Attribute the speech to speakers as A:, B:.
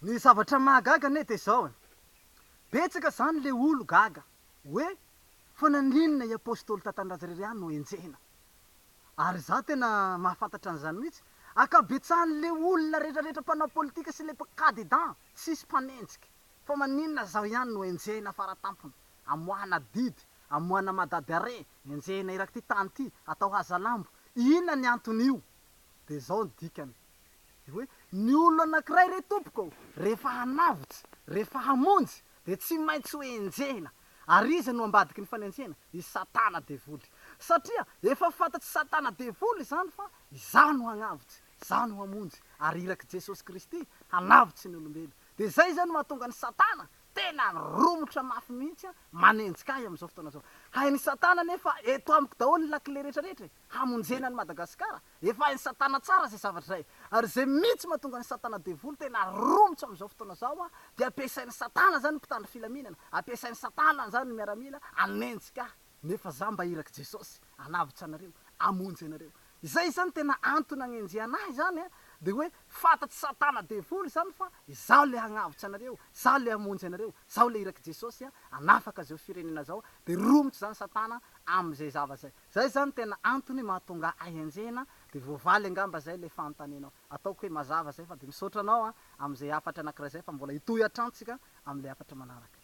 A: Ny zavatra mahagaga anie dia izao e, betsaka izany le olo gaga hoe fa naninona i Apostoly Tatandraza irery ihany no enjehina? Ary izaho tena mahafantatra an'izany mihitsy, ankabetsahan'le olona rehetra rehetra mpanao politika sy le candidat tsisy mpanenjika fa maninona izaho ihany no enjehina faratampony, amoahana didy, amoahana mandat d'arrêt, enjehina erak'ity tany ity, atao hazalambo, inona ny anton'io? Dia izao ny dikany, dia hoe ny olona anankiray re tompoko rehefa hanavotsy, rehefa hamonjy dia tsy maintsy ho enjehina. Ary iza no ambadiky ny fanenjehana? I Satana devoly. Satria efa fantatr'i Satana devoly izany fa izaho no hagnavotsy, izaho no hamonjy, ary irak'i Jesosy Kristy hanavotsy ny olombelo. Dia izay izany no mahatonga an'i Satana tena romotra mafy mihitsy manenjika ahy amin'izao fotoana izao. Hain'i Satana anefa eto amiko daholo ny lakile rehetra rehetra e, hamonjena an'i Madagasikara. Efa hain'i Satana tsara izay zavatra izay. Ary izay mihitsy mahatonga an'i Satana devoly tena romotra amin'izao fotoana izao dia ampiasain'i Satana izany ny mpitandro filaminana, ampiasain'i Satana izany ny miaramila hanenjika ahy. Nefa za mba irak'i Jesosy hanavotra anareo, hamonjy anareo. Izay izany tena antony agnenjehana ahy izany an, dia hoe fantatr'i Satana devoly izany fa izaho le hagnavotra anareo, izaho le hamonjy anareo, izaho le irak'i Jesosy hanafaka izao firenena izao, dia romotra izany Satana amin'izay zava zay. Zay izany tena antony mahatonga ahy enjehina, dia voavaly angamba zay le fanontanianao. Ataoko hoe mazava zay fa dia misaotra anao an amin'izay hafatra anakiray zay fa mbola hitohy hatrany tsika amin'ilay hafatra manaraka.